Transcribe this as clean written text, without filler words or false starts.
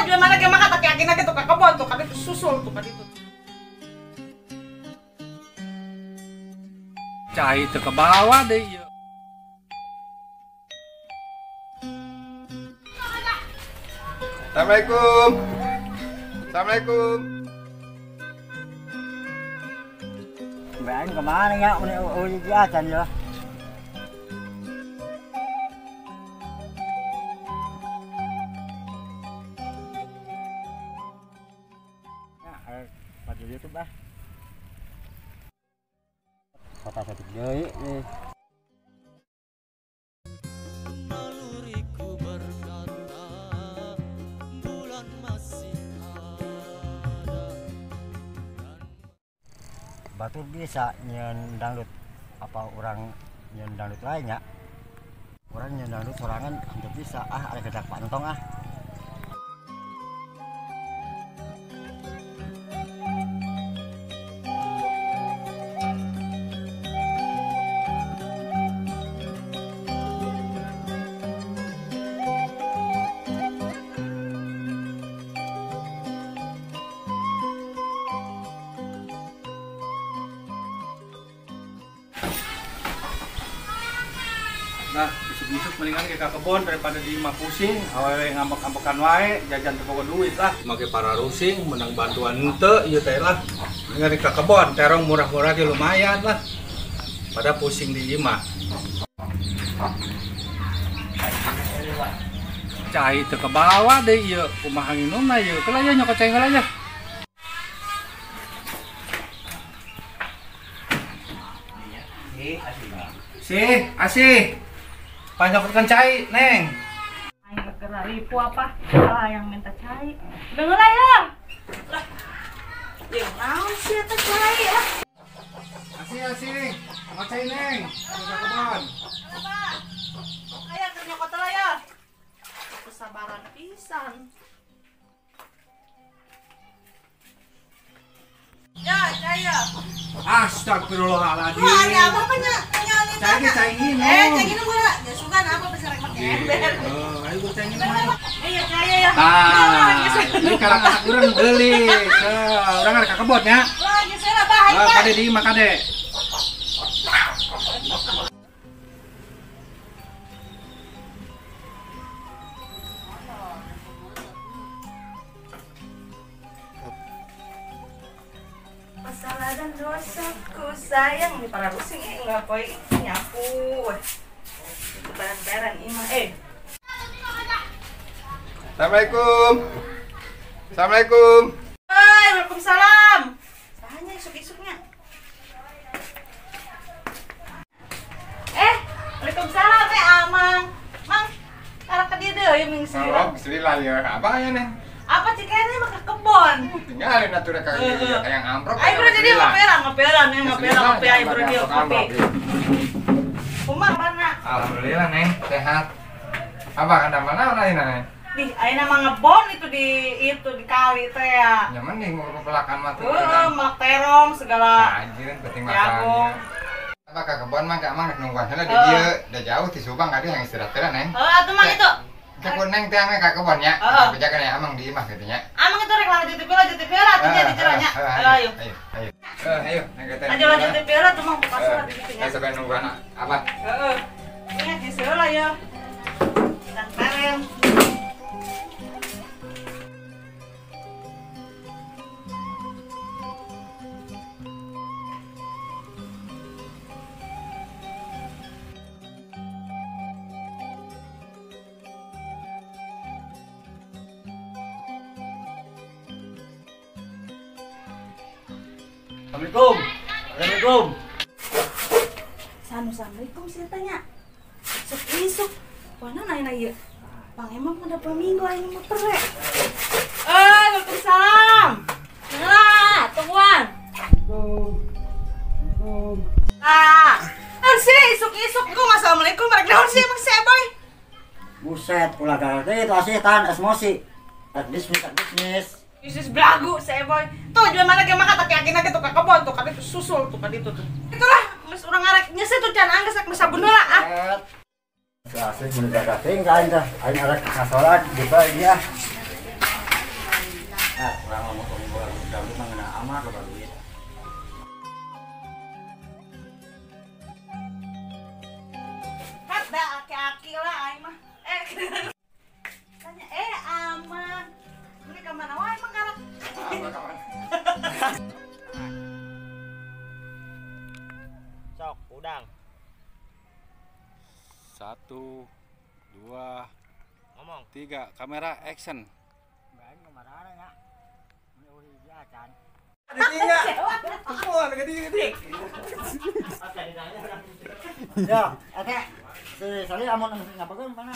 Jelema mana ge mah kata yakin ge tuh ka kebon tuh ka ditu susul tuh ka ditu. Cai teu kebawa deui ieu. Assalamualaikum. Assalamualaikum. Mbak Aing kemana ya? Udah acan ya. Ya, YouTube ah. Kota satu deui nih. Naluriku berkata bulan masih ada. Batur bisa nyen dangdut apa orang nyen dangdut lainnya. Orang nyen dangdut sorangan untuk bisa ah ada kedak pantong ah. Nah, isuk-isuk mendingan ke kebon daripada di imah pusing, awewe ngambek-ngambekan wae, jajan teu boga duit lah. Make para rusing menang bantuan henteu ieu teh lah. Mendingan ke kebon, terong murah-murah ge lumayan lah. Pada pusing di imah. Cai teu kebawa deui ieu, kumaha nginumna ieu? Keula ieu nyokot cai heula nya. Sih, asih. Panjokotkan cai, Neng. Aing keur ripu apa? Salah yang minta cai. Deungeun lah ya. Lah. Jeung naon sih eta cai lah. Asih, asih. Mau cai, Neng. Ka kebon. Apa? Aya keur nyokot lah ya. Kesabaran pisan. Ya, cai ya. Astagfirullahaladzim. Wah, ada apa nya? Cai ge cai nginum. Cai nginum heula. Ya sugan apa bisa rek make ember. Oh, ayo gua cai nginum. Iya, cai ya. Tah, ini karak urang geulis. Heuh, urang rek ka kebon nya. Wah, geus heula bah, ayo. Kade di imah kade. Masalah dan dosaku sayang di para pusing nggak poi nyapu barang-barang imah eh. Assalamualaikum. Assalamualaikum. Hai, waalaikumsalam. Sahanya isuk-isuknya. Waalaikumsalam amang. Mang, arah ke dia deui ming selila. Oh, selila ya. Apa ya, Neng? Apa cikene mah ke kebon? Tinggalin atuh rek kayak amprok. Ayo bro jadi ngaperan ya ngaperan ngopi ayo bro dia kopi. Kumaha mana? Alhamdulillah Neng, sehat. Apa kada mana ayeuna Neng? Di ayeuna mah ngebon itu di kali teh ya. Ya mending mau pepelakan mah tuh. Heeh, melak terong segala. Anjir penting makan. Apa ka kebon mah ka amang rek nungguan heula di dieu, da jauh ti Subang ka dieu yang istirahat teh Neng. Heeh, atuh mah itu. Kebun Neng teh ka kebon nya. Bejakan ya amang di imah kitu nya. Amang itu rek lanjut TV lah atuh nya di jero nya. Ayo. Ayo. Ayo, Neng teh. Ayo lanjut TV lah tuh mah buka surat di ditu nya. Sampai nungguan apa? Heeh. Nya geus heula ya. Dan perem. Assalamualaikum. Assalamualaikum. Assalamualaikum sih tanya. Isuk-isuk. Mana nanya ieu? Bang emang udah dua minggu aing mah pere. Waalaikumsalam. Nah, tungguan. Assalamualaikum. Ah, sih isuk-isuk gua assalamualaikum rek naon sih emang si Boy? Buset, ulah gara teh itu asih tahan emosi. Bisnis, bisnis. Bisnis belagu si Boy. Tuh jelema ge mah kata yakin ge tuh ka kebon tuh ka ditu susul tuh ka ditu tuh. Itulah geus urang ngarek nyese tuh can anggeus rek sabun heula ah. Asih mun gagating ka aing teh, aing arek ngasolat gitu dia. Ah, urang ngomong dangdut mah ngeunah amat loba duit. Hat da aki-aki lah aing mah. Tanya Amang. Ini ka mana wae emang karak? Sok, udang. 1, 2, ngomong. 3, kamera action. Aing kumarana nya. Mun eueuh hiji acan. Ditinggal. Semua gede-gede. Ya, eta si Sali amun ngabageun mana?